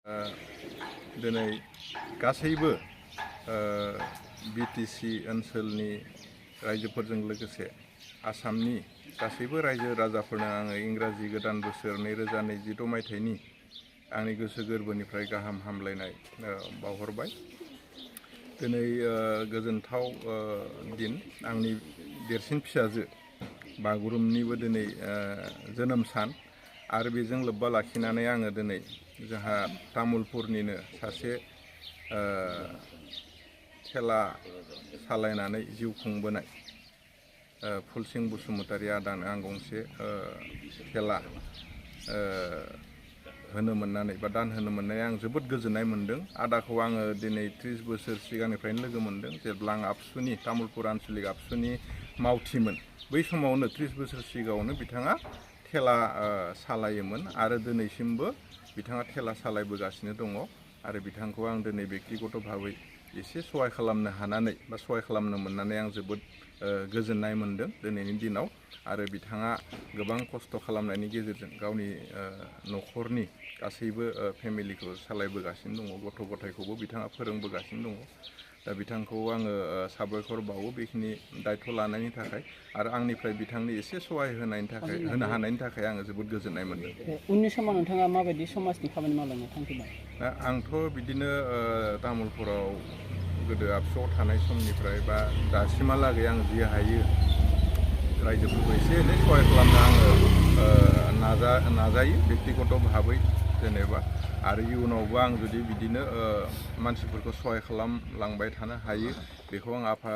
दिनै गासैबो बिटिसि ओनसोलनि रायजोफोरजों लोगोसे आसामनि गासैबो रायजो राजाफोरनो आङो इंराजि गोदान बोसोर 2026 मायथाइनि आंनि गोसो गोरबोनिफ्राय गाहाम हामलायनाय बावहरबाय। दिनै गोजोनथाव दिन, आंनि देरसिन फिसाजो बागुरुमनिबो दिनै जोनोम सान आरो बेजों लोब्बा लाखिनानै आङो दिनै जोंहा तामुलपुरनिनो सासे थेला सालायनानै जिउ खुंबोनाय फुलसिं बसुमतारी आदानो आं गंसे थेला होनो मोननानै बा दान होनो मोननानै आं जोबोद गोजोननाय मोन्दों। आदाखौ आङो दिनै 30 बोसोर सिगांनिफ्रायनो लोगो मोन्दों, जेब्ला आं आबसुनि तामुलपुर आन्सलिक आबसुनि मावथिमोन। बै समावनो 30 बोसोर सिगाङावनो बिथाङा थेला सालायोमोन आरो दिनैसिमबो बिथाङा थेला सालायबोगासिनो दङ। आरो बिथांखौ आं दिनै बेक्तिगत भाबै एसे सहाय खालामनो हानानै बा सहाय खालामनो मोननानै आं जोबोद गोजोननाय मोन्दों दिनैनि दिनाव। आरो बिथाङा गोबां खस्थ' खालामनायनि गेजेरजों गावनि न'खरनि गासैबो फेमिलिखौ सालायबोगासिनो दङ, गथ' गथायखौबो बिथाङा फोरोंबोगासिनो दङ। दा बिथांखौ आङो साबायखर बावो बेखिनि दायथ' लानायनि थाखाय, आरो आंनिफ्राय बिथांनो एसे सहाय होनो हानायनि थाखाय आङो जोबोद गोजोननाय मोन्दों। उननि समाव नोंथाङा माबायदि समाजनि खामानि मावलांनो थांखि दं? दा आंथ' बिदिनो तामुलपुराव गोदो आबसुआव थानाय समनिफ्राय बा दासिमहालागै आं जि हायो रायजोफोरखौ एसे एनै सहाय खालामनो आङो नाजायो बेक्तिगत भाबै जेनेबा। आरो इयुनावबो आं जुदि बिदिनो मानसिफोरखौ सहाय खालामलांबाय थानो हायो, बेखौ आं आफा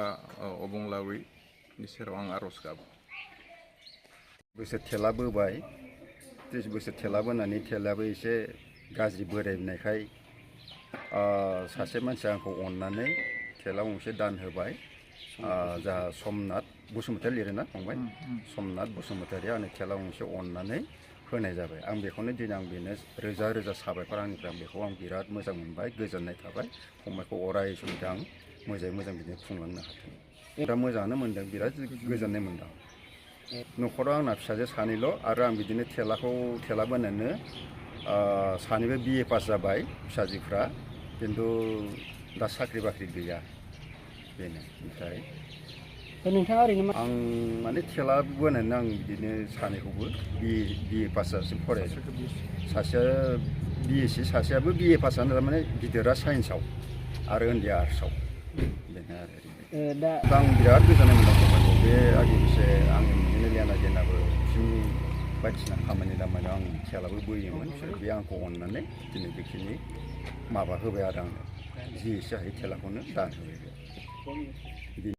अबंलावरिनि सेराव आं आर'ज गाबो। बोसोर थेला बोबाय, 30 बोसोर थेला बोनानै थेलायाबो एसे गाज्रि बोरायनायखाय सासे मानसिया आंखौ अननानै थेला गंसे दान होबाय। जाहा समनाथ बसुमतारी लिरोना फंबाय, समनाथ बसुमतारीया आंनो थेला गंसे अननानै होनाय जाबाय। आं बेखौनो दिनै आं बेनो रोजा रोजा साबायखर, आंनिफ्राय बेखौ आं बिराद मोजां मोनबाय, गोजोननाय थाबाय। फंबायखौ अराय सम आं मोजाङै मोजां बिदिनो खुंलांनो हाथों। दा मोजाङानो मोन्दों, बिराद गोजोननाय मोन्दों। न'खराव आंना फिसाजो सानैल', आरो आं बिदिनो थेला बोनानो सानैबो BA पास जाबाय फिसाजोफ्रा, खिन्थु दा साख्रि बाख्रि गैया, बेनो। ओमफ्राय नोंथाङा ओरैनो आं माने थेला बोनानै आं बिदिनो सानैखौबो BA पास जासिम फरायो। सासेया BSc, सासेयाबो BA पासआनो, थारमाने गिदिरा साइन्सआव आरो उन्दैया आर्ट्सआव, बेनो आरो। दा आं बिराद गोजोननाय मोन्दों फंबायखौ। बे आगे आंनि बिदिनो लेना देनाबो बिसोरनि बायदिसिना खामानि दामानियाव आं थेलाबो बोयोमोन, बिसोर बे आंखौ अननानै दिनै बेखिनि माबा होबाय आरो आंनो जि एसे हायो थेलाखौनो दान होबाय।